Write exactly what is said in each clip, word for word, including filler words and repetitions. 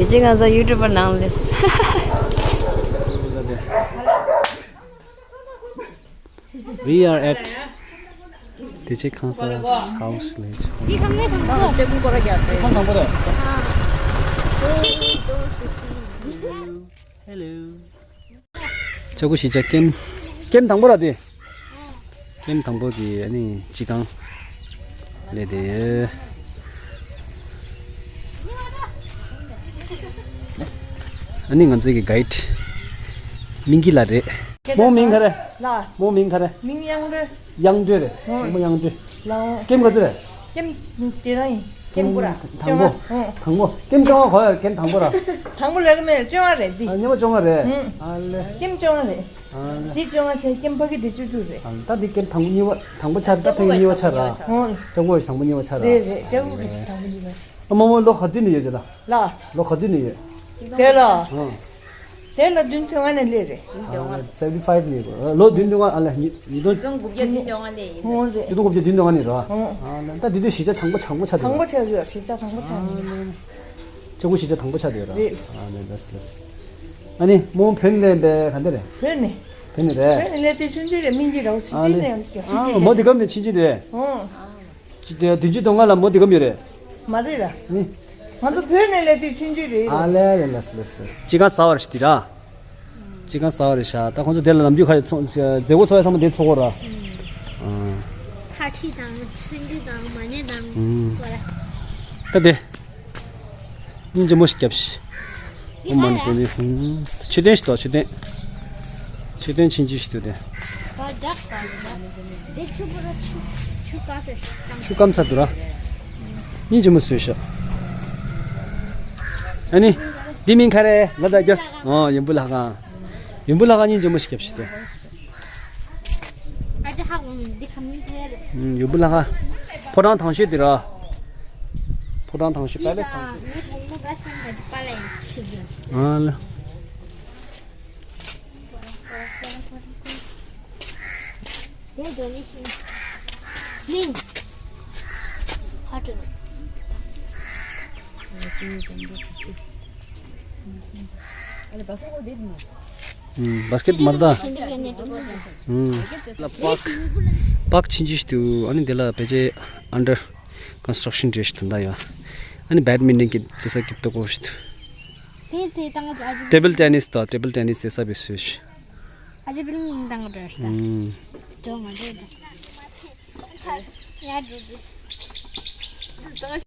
ཅི་ང་ཚོ་ཡུ་ཊུབ་པར་ནང་ལས། We are at དེ་ཆེ་ཁང་གསར་ཧའུ་སི་ལས། འདི་ཁང་ནས་དང་པོ། ཁང་དང་པོ་རེད། ཨ། Hello. ལྕགས་སྒོ་གཞིས་ཆགས་ཀེམ། ཀེམ་དང་པོ་ར་དེ། ཀེམ་དང་པོ་དེ་ཨ་ནི་སྤྱི་ཁང་ལས་དེ། ཨ་ནི་ང་ཚོའི་གི་གའིཌ་མིང་གི་ལ་རེད། མོ་མིང་ག་རེ། ལ། མོ་མིང་ག་རེ། མིང་དབྱངས་སྒྲོལ། དབྱངས་སྒྲོལ་རེད། ཧོ། མོ་དབྱངས་སྒྲོལ། ལའོ། ཀེམ་ག་ཚོད་རེད། ཀེམ་དེ་རང་ཡིན། ཀེམ་པོ་ར། དང་པོ། ཧོ། དང་པོ། ཀེམ་བཅོ་ལྔ་གོ་ཡ། ཀེམ་དང་པོ་ར། དང་པོ་ལས་ཀ་མེད། བཅོ་ལྔ་རེད་འདི། ཨ། ཉི་མ་བཅོ་ལྔ་རེད། ཧུམ། ཨ་ལེ། ཀེམ་བཅོ་ལྔ་རེད། ཨ་ལེ། འདི་བཅོ་ལྔ་བྱས། ཀེམ་ཕ་གི་འདི་བཅུ་དྲུག་རེད། ཨ་ལེ། ད་འདི་ཀེམ་དང་པོ་གཉིས་པ། དང་པོ་ཆགས། ད་ཕ་གི་གཉིས་པ་ཆགས་ར། ཧོ། ལྕགས་སྒོ་གི་དང་པོ་གཉིས་པ་ཆགས་ར། རེད་རེད། ལྕགས་སྒོ་གི་དང་པོ་གཉིས་པ། ཨ་མ་མོ་ལོ་ག་དུས་ནས་ཡོད་དེ་ལ། ལ། ལོ་ག་དུས་ནས་ཡོད། དེ་ལ། ཨ། དེ་ལ་བདུན་ཅུ་དོན་ལྔ་ནས་སླེབས་རེད། ཨ། seventy five ནས། ལོ་བདུན་ཅུ་དོན་ལྔ། ཨ་ལེ། ཉིས་ཉིས་སྟོང་། ཆིག་སྟོང་དགུ་བརྒྱ་བདུན་ཅུ་དོན་ལྔ་ནས་ཡིན། ཧོ་རེད། ཆིག་སྟོང་དགུ་བརྒྱ་བདུན་ཅུ་དོན་ལྔ་ནས་རེད། ཧོ། ཨ་ལེ། ད་དེ་དུས་གཞིས་ཆགས་དང་པོ་དང་པོ་ཆགས་དེ་རེད། དང་པོ་ཆགས་ཡོད། གཞིས་ཆགས་དང་པོ་ཆགས་ནས། ཨ་ལེ། ལྕགས་སྒོ་གཞིས་ཆགས་དང་པོ་ཆགས་དེ་རེད། རེད། ཨ་ལེ། ལགས་ལགས། ཨ་ནི་མོ་བོད་ནས་སླེབས་པའི་ག་འདྲ་རེད། བོད་ནས། བོད་ནས་རེད། བོད་ནས་སླེབས་དུས་ཆུང་ཆུང་རེད། སྨིན་གྱི་རེད། ཨ་ལེ། ཆུང་ཆུང་ནས་ཡོང་གི། ཨ། མོ་འདི་སྐབས་ནས་ཆུང་ཆུང་རེད། ཧོ། ཅི་དེ་བདུན་ཅུ་དོན་ལྔ་ལ་མོ་འདི་གམ་ཡོད་རེད། མ་རེད་ར། ནི། ང་ཚོ་བོད་ནས་སླེབས་དུས་ཆུང་ཆུང་རེད། ཨ་ལེ་ལེ་ལེ་ལེ་ལེ། སྤྱི་ཁང་གསར་པ་རེད་ཤག་འདི་ར། སྤྱི་ཁང་གསར་པ་རེད་ཤག་ད་ཁོང་ཚོ་དེ་ལ་ནམ་རྒྱུན་ག་རེ་ཚོགས། མཛད་སྒོ་ཚོགས་ཡ་ཚང་མ་འདི་ཚོགས་གོ་ར། ཨ། ཕར་ཊི་དང་ཆུང་དུས་དང་མ་ཎི་དང་། ཨུམ། གོ་ར། ད་དེ། སྙིང་རྗེ་མོ་ཞིག་རྒྱབ་ཤིག་འདི་ཨོཾ་མ་ཎི་པདྨེ་ཧཱུྃ། མཆོད་རྟེན་ཞིག་འདུག་མཆོད་རྟེན། མཆོད་རྟེན་ཆུང་ཆུང་ཞིག་འདུག་དེ། བ་དྲག་པ་རེད། དེ་ཆུ་བུར་ཆུ་ཆུ་དཀར་ཆུ་དང་། ཆུ་སྐམ་ཚ་འདུག་ར། སྙིང་རྗེ་མོ་བཟོས་ཤག་ཨ་ནི། འདི་མིང་ག་རེ། ང་དང་རྒྱབ། ཨོ། ཡུམ་བུ་ལྷ་ཁང་། ཡུམ་བུ་ལྷ་ཁང་སྙིང་རྗེ་མོ་ཞིག་རྒྱབ་ཤིག་དེ། ཨ་ཅག་ཧ་གོ་མི་འདི་ཁ་མིན་ཐལ། ཡུམ་བུ་ལྷ་ཁང་། ཕོ་བྲང་དང་ཤོས་དེ་ར། ཕོ་བྲང་དང་ཤོས། པེ་ལེ་སི་དང་ཤོས། ངའི་བུ་མོ་བེ་སི་ཕྲེན་ག་དུས་པ་ལ་ཡིན་ཞིག་ཡིན། ཨ་ལ། དེ་འདྲ་ནི་ཤིང་། མིང་། ཧ་ཀྲུ། ཨུམ། བཱ་སི་ཀེཊ་མར་ད། ཨུམ། པག་པག་ཆུང་ཆུང་ཞིག་འདུག་ཨ་ནི་དེ་ལ་ཕལ་ཆེར་ཨན་ཌར་ཀོན་སི་ཊྲག་ཤན་རེད་ཞིག་འདུག་ད་ཡ། ཨ་ནི་བེཌ་མིན་ཊོན་གྱི་རྩེད་ས་རྒྱབ་ཏོག་པོ་ཞིག་འདུག་དེ་དེ་དང་ཨ་ཏེ་བལ་ཊེ་ནིས་དང་ཏེ་བལ་ཊེ་ནིས་རྩེད་ས་བེད་སོས་ཤིག་ཨ་ཏེ་བལ་དང་འདྲ་ཞིག་ད། ཨུམ། ཅོ་ང་འདྲ་ད། ཡ་འདྲ་འདྲ།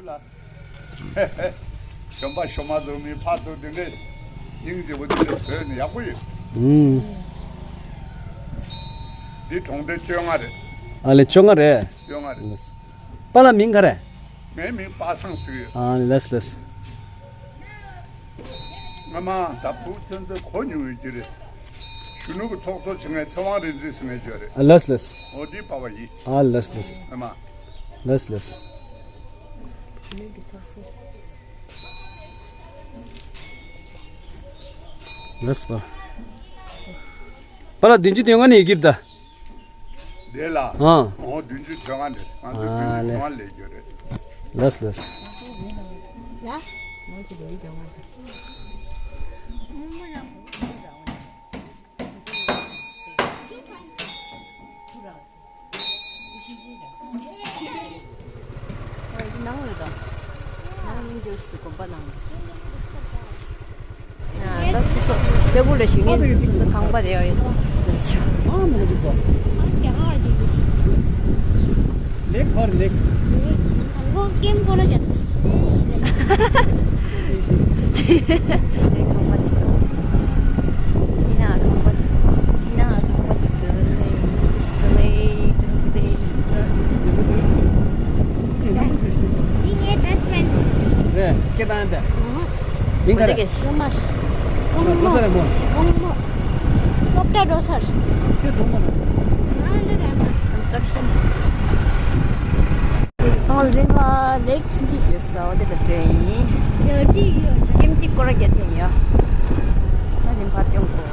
ལ། གཞོན་པ་གཞོན་མ་ཚོ་མི་ཕར་ཚུར་དེ་འདྲས་སྙིང་རྗེ་པོ་དེ་འདྲས་བཟོས་ནས་ཡག་པོ་ཡོད། ཨུམ། འདི་གྲོང་སྡེ་བཅོ་ལྔ་རེད། ཨ་ལེ་བཅོ་ལྔ་རེད། བཅོ་ལྔ་རེད། པཱ་ལགས་མིང་ག་རེ། ངའི་མིང་པ་སངས་ཟེར་གི་ཡོད། ཨ་ལགས་ལགས། སྔ་མ་ད་བུ་ཁྱོད་ཚོས་གོ་མྱོང་ཡོད་ཀྱི་རེད། གཞོན་ནུ་གི་ཚོགས་གཙོ་བྱེད་མཁན་ཚེ་དབང་རིག་འཛིན་ཟེར་མཁན་ཅིག་ཡོད་རེད། ཨ་ལགས་ལགས། འོ་འདི་པ་ཕ་ཡིན། ཨ་ལགས་ལགས། སྔ་མ། ལགས་ལགས། ལགས་ལགས། ལགས་པ། པཱ་ལགས་བདུན་ཅུ་དོན་ལྔ་ནས་ཡི་གེ་རེད་ད། དེ་ལ། ཨ། འོ་བདུན་ཅུ་དོན་ལྔ་ནས། ང་ཚོ་ཨ་ལེ། བདུན་ཅུ་དོན་ལྔ་ལས་རྒྱུ་རེད། ལགས་ལགས། ལ། ནང་རེད་དོ། ནང་སྙིང་རྗེ་ཞིག་ཏུ་དགོན་པ་ནང་། ཡ། ད་སོ་སོ་ལྕགས་པོ་ལ་ཞུ་མཁན་ཚོ་སོ་སོ་ཁང་པ་རེ་ཡོད། ལེགས་ཧར་ལེགས། ཁང་པ་ཅིག་ཁང་པ་ཅིག་ཁང་པ་ཅིག་འདི་ངའི་best friend རེད། སྐད་བཏང་ཡ་དེ། མིང་ག་རེ། ཀོ་ཅེ་གེ་སི། ཀོང་མོ། ཀོང་མོ། སློབ་གྲྭ་འགྲོ་སར། ཁྱོད་གྲོང་མོ་ན། ང་ལ་ར་མ། construction། ཁོང་འཛིན་པ་ལེགས་ཆིན་གྱིས་བྱེད་ས་འོ་དེ་ལ་འགྲོ་ཡིན། ཇོར་ཇི་ཡོད། ཀེམ་གཅིག་སྐོར་ར་རྒྱ་ཆེན་ཡོད། ད་ནི་ཕར་སྐྱོང་གོ།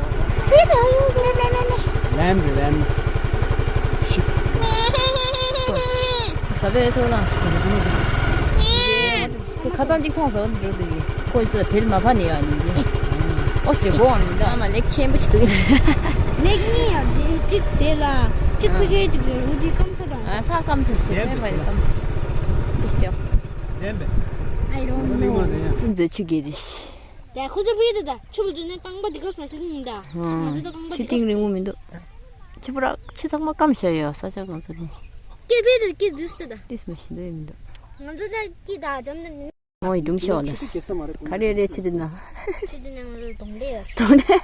དེ་དང་ཡོང་གི་མེད་མེད་མེད་མེད། རན་རན། ཤིག་ས་བའི་ཚོ་ལ་ཁོ་ཁ་ཚང་གཅིག་མཐོང་ཟེར་བ་འདི་འགྲོ་འདུག་གི། ཁོ་ཚོ་བལ་མ་ཕ་ནི་ཡ་ནི་འདི། ཨོ་སི་གོ་ཨང་འདི་ཨ་མ་ལེགས་ཆེན་པོ་ཞིག་འདུག་ལེགས་གཉིས་ཡ་འདི་གཅིག་དེ་ལ་གཅིག་ཕི་གེ་གཅིག་རུ་འདི་སྐམ་ས་དང་། ཨ་ཕ་སྐམ་ས་སི་ཕེ་ཕ་ཡི་སྐམ་ས་སི་ཕེ། I don't know. ཁྱོད་ཚོ་ཆུ་རྐྱལ་དེ། ད་ཁོ་ཚོ་བི་དེ་ད་ཆུ་བུ་ཚོ་ནས་རྐང་པ་འདི་ག་སོང་ཞིག་ཡིན་ད། ང་ཚོ་ད་རྐང་པ་ཆུ་འདི་ག་སྟེང་རིང་མོ་མི་འདུག་ཆུ་བུ་ར་ཆུ་ཚང་མ་སྐམ་བཞག་ཡོད་ས་ཆ་གང་ས་ནས། ཀྱེ་བི་དེ་ཀྱེ་ཛུས་ཏེ་ད། ཏིས་མ་ཤི་འདོད་མི་འདུག་ང་ཚོ་ད་ཀྱེ་ད་འཇམ་ནས། ཨོ་ཡི་སྒྲུང་ཤོག་ལ། ག་རེ་རེད་ཆུ་འདི་ན། ཆུ་འདི་ན་ང་ཚོ་གདོང་ལེ་ཡོད། གདོང་ལེ།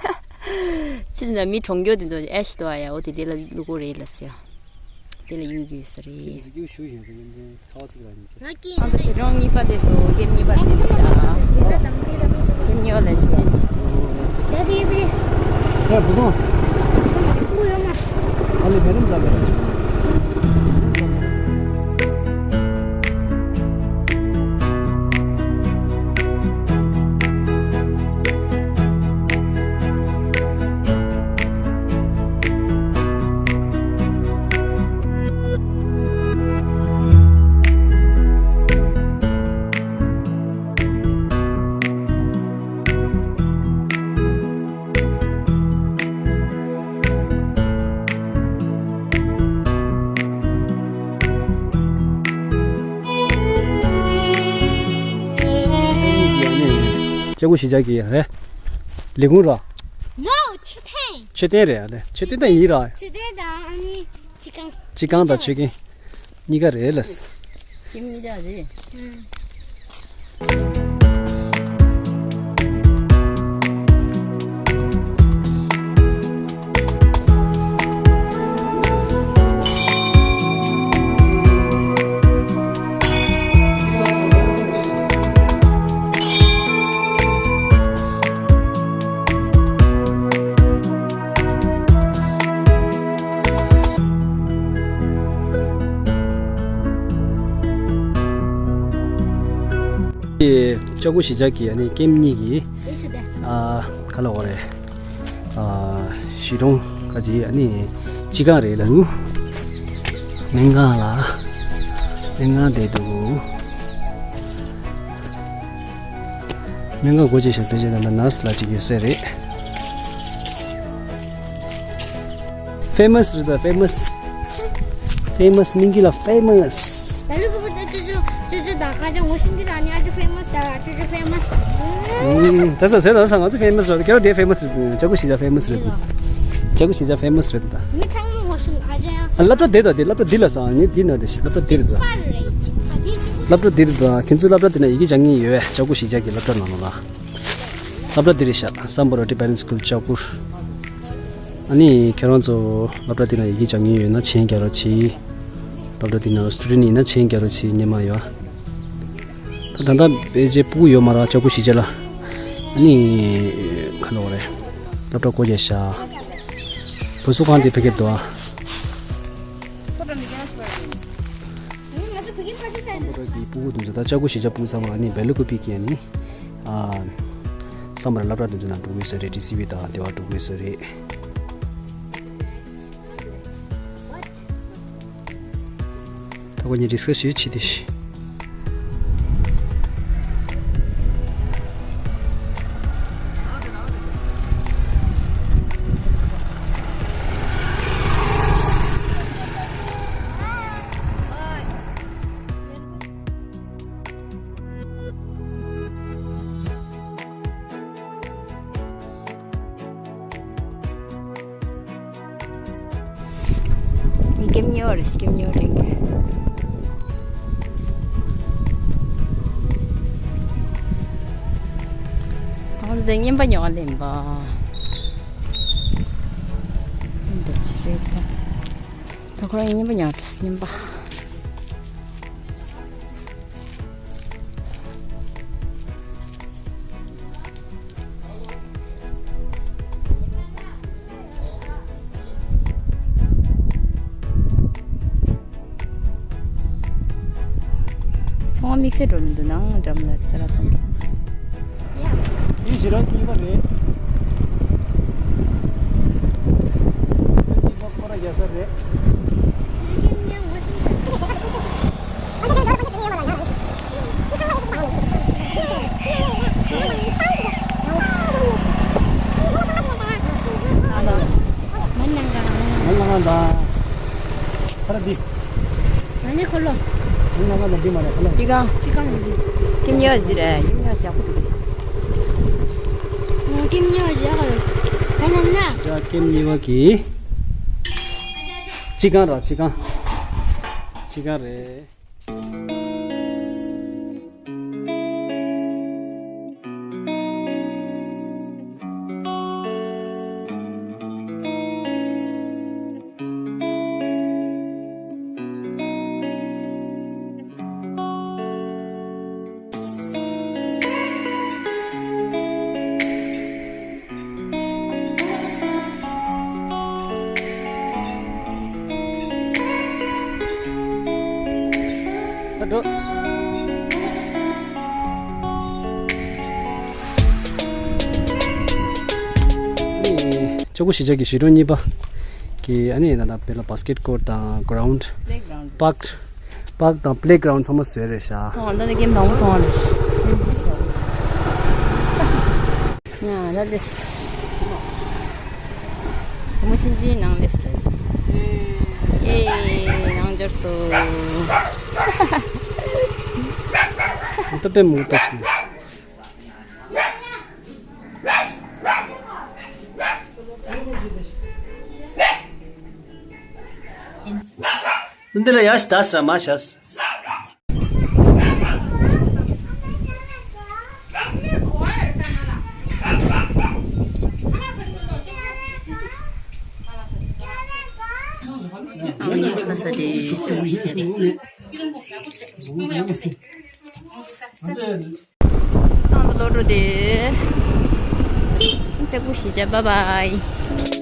ཆུ་འདི་ན་མི་གྲོང་ཁྱེར་དེ་ཚོ་ཨེ་ཤི་དོ་ཨ་ཡ་ཨོ་དེ་དེ་ལ་ལུ་གོ་རེད་ལ་སི་ཡ། དེ་ལ་ཡུལ་གྱི་ས་རེད། ང་ཀི་ཨང་དུ་ཞེ་གྲོང་གཉིས་པ་དེ་སོ་ཀེམ་གཉིས་པ་དེ་ཤ། ཀེམ་གཉིས་པ་ལས་ཆུ་ལྡན་ཆུ་དུ། ཀེ་བི་བི། ཧེ་བུ་དོང་། ཨ་ལེ་བེ་རིམ་ཟ་བེ་རིམ། ལྕགས་པོ་གཞིས་ཆགས་ཀྱི་རེད། ལས་ཁུངས་ར། No, མཆོད་རྟེན། མཆོད་རྟེན་རེད་ཨ་ལེ། མཆོད་རྟེན་ད་ཡིན་ར། མཆོད་རྟེན་དང་ཨ་ནི་སྤྱི་ཁང་། སྤྱི་ཁང་དང་མཆོད་རྟེན། གཉིས་ཀ་རེད་ལ། ཁྱིམ་གཉིས་ཆ་རེད། ཨང་། ལྕགས་པོ་གཞིས་ཆགས་ཀྱི་ཨ་ནི་ཀེམ་གཉིས་ཀྱི་ཨ་ག་ལ་འོ་རེད། ཨ་གཞིས་གྲོང་ཁ་ཅིག་ཨ་ནི་སྤྱི་ཁང་རེད་ལ། སྨན་ཁང་ལ་སྨན་ཁང་བསྡད་འདུག་སྨན་ཁང་སྒོ་ཕྱེ་ཞིང་བསྡད་བྱས་ད་ལྟ་ནར་སི་ལ་གཅིག་ཡོད་ས་རེད། ཕེ་མ་སི་རེད་ད་ཕེ་མ་སི། ཕེ་མ་སི་མིང་གི་ལ་ཕེ་མ་སི། ད་ལུ་གུ་བུ་ད་ཅོ་ཅོ་ཅོ་ཅོ་ད་ཁ་ཅོ་ངོ་ཤིང་གི་ལ་ནི་ཨ་ཅོ་ཕེ་མ་སི་ད་ཅོ་ཅོ་ཕེ་མ་སི། ད་ས་ཟེར་ད་ས་ང་ཚོ་ཕེ་མ་སི་རེད། ཁྱེད་རང་དེ་ཕེ་མ་སི་རེད། ལྕགས་པོ་གཞིས་ཆགས་ཕེ་མ་སི་རེད། ལྕགས་པོ་གཞིས་ཆགས་ཕེ་མ་སི་རེད་ད། མི་ཚང་མ་ངོ་ཤིང་ཨ་ཅོ་ཡ། ཨ་སློབ་གྲྭ་དེ་ད་དེ་སློབ་གྲྭ་འདི་ལ་ས་ངས་འདི་ན་དེ་སློབ་གྲྭ་འདི་རེད་ད། པར་རེད་ཅི་ད་དེ་ཅི་གུ། སློབ་གྲྭ་འདི་རེད་ད། ཁྱེད་ཚོའི་སློབ་གྲྭ་དེ་ན་ཡི་གེ་སྦྱང་མཁན་ཡོད་པས། ལྕགས་པོ་གཞིས་ཆགས་ཀྱི་སློབ་གྲྭ་ནང་ལ། སློབ་གྲྭ་འདི་རེད་ཤག Sambor Roti Parents School ལྕགས་པོ། ཨ་ནི་ཁྱེད་རང་ཚོ་སློབ་གྲྭ་འདི་ན་ཡི་གེ་སྦྱང་མཁན་ཡོད་ན་མཆན་རྒྱག་རོགས་གྱིས། སློབ་གྲྭ་འདི་ན་སི་ཊུ་ཌེན་ཊི་ཡིན་ན་མཆན་རྒྱག་རོགས་གྱིས། སྙེ་མ་ཡོད། ད་ད་ལྟ་ཕལ་ཆེར་སྤུ་གུ་ཡོད་མ་རེད་ལྕགས་པོ་གཞིས་ཆགས་ལ། ཨ་ནི་ག་ལ་འོ་རེད། སློབ་གྲྭ་སྒོ་རྒྱག་ཤག་བུ་གསོ་ཁང་དེ་ཕ་གིར་འདུག་ཨ། སྤུ་གུ་དེ་ཚོ་ད་ལྕགས་པོ་གཞིས་ཆགས་སྤུ་གུ་ཚང་མ་ཨ་ནི་སྦེལ་ཀོབ་ཀྱི་ཨ་ནི། ཨ། སམ་བྷོ་ཊ་སློབ་གྲྭ་དེ་ཚོ་ནང་འགྲོ་གི་ཡོད་ས་རེད། ཊི་སི་ཝི་དང་དེ་བ་འགྲོ་གི་ཡོད་ས་རེད། ད་ཁོ་གཉིས་ཌིས་ཀ་སི་ཞུས་བྱས་ཏེ། ཀེམ་ཉོ་རེ་ཀེམ་ཉོ་རེ། ད་ཁོང་ཚོ་རྔན་པ་ཉོ་བ་ལེན་པ། འདི་ཅི་རེད་པ། ད་ཁོ་རང་རྔན་པ་ཉོ་རེ་རྔན་པ། ཚོང་བ་དམིགས་བསལ་འགྲོ་མི་འདུག་ནང་འགྲམ་ལ་ཚེ་ར་ཚོང་གི། འདི་ཞེ་དྲག་སྐྱིད་པ་རེད། ཅི་གང་། ཅི་གང་། ཀེམ་གཉིས་པ་ཟིག་རེད། ཀེམ་གཉིས་པ་ཞག་པོ་འདུག་ཀེམ་གཉིས་པ་ཞག་པོ་འདུག་ད་ན་ན། ཅ་ཀེམ་གཉིས་པ་གི་ཅི་གང་ར། ཅི་གང་། ཅི་གང་རེད། འགྲོ། ཨ་ནི་ལྕགས་པོ་གཞིས་ཆགས་ཀྱི་གཞིས་གྲོང་གཉིས་པ་གི་ཨ་ནི་ད་ལྟ་དཔེ་ལ་བྷ་སི་ཀེཊ་ཀོརཊ་དང་གྷ་རའུན་ཌི། པླེ་གྷ་རའུན་ཌི། པཱརྐ། པཱརྐ་དང་པླེ་གྷ་རའུན་ཌི་ཚང་མ་བཟོས་རེད་ཤག་སོང་བ་ད་ནི་ཀེམ་དང་པོ་སོང་བ་རེད། ཡ་ད་ལེས། མོ་ཤིན་ཅི་ནང་ལེས་ལེས། ཡེ་ནང་འབྱོར་སོ། ད་དཔེ་མོ་ཏོག་ཞིག་འདི་ལ་ཡ་ཞིག་ད་ཟེར་མ་ཤ། ཨང་ཡོད་ཁ་ས་དེ་ཅུང་ཞིག་དེ། ཏང་ལོ་འགྲོ་དེ། ལྕགས་པོ་གཞིས་ཆགས། བཱའི་བཱའི།